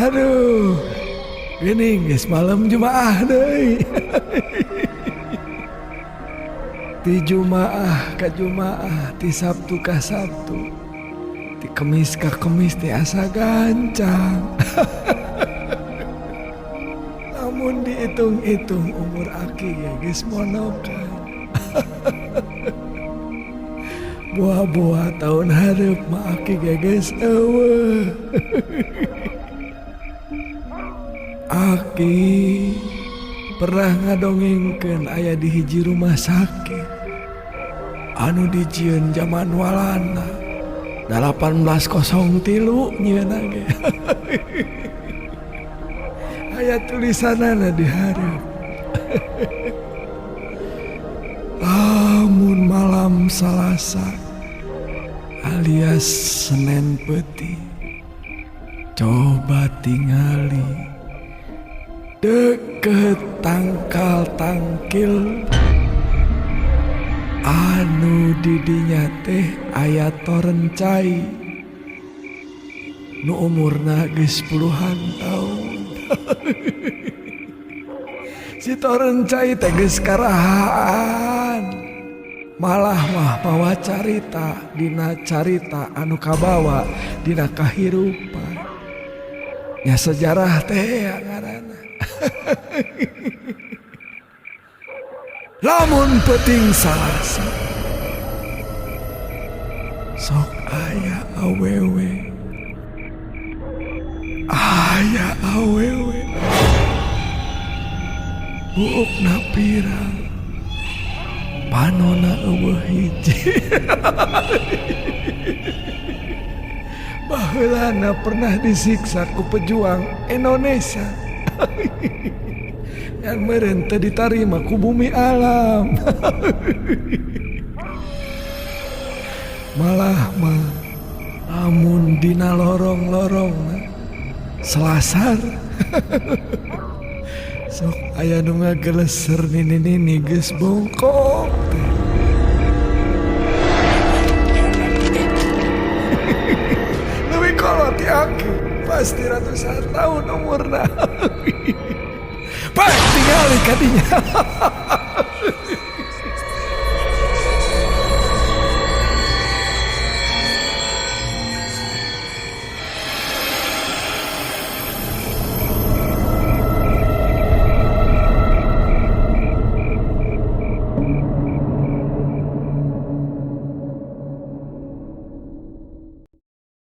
Aduh, gini geus malam Jumaah deui. Ti Jumaah ka Jumaah, ti Sabtu ka Sabtu, ti Kemis ka Kemis teh asa gancang. Lamun dihitung-hitung umur aki ge geus monokan. Boa-boa tahun hareup mah aki ge geus euweuh. Aki pernah ngadongengkeun aya di hiji rumah sakit anu dijieun zaman Walanda 1803 nyieunna ge. Aya tulisanana di hareup. Lamun malam Salasa alias Senin peuting, coba tingali deket tangkal tangkil anu didinya teh aya toren cai nu umurna geus puluhan tahun. Si toren cai teh geus karahaan, malah mah mawa carita dina carita anu kabawa dina kahirupan nya, sejarah teh ngaranna. Lamun peuting Salasa sok aya awewe, aya awewe buukna pirang, panona euweuh hiji. Baheulana pernah disiksa ku pejuang Indonesia yang meureun teu ditarima ku bumi alam. Malah mah lamun dina lorong-lorong selasar sok aya nu ngageleser nini-nini geus bongkok teh. Leuwih kolot ti aki, pasti ratusan tahun umurna. Pak, tingali kadinya.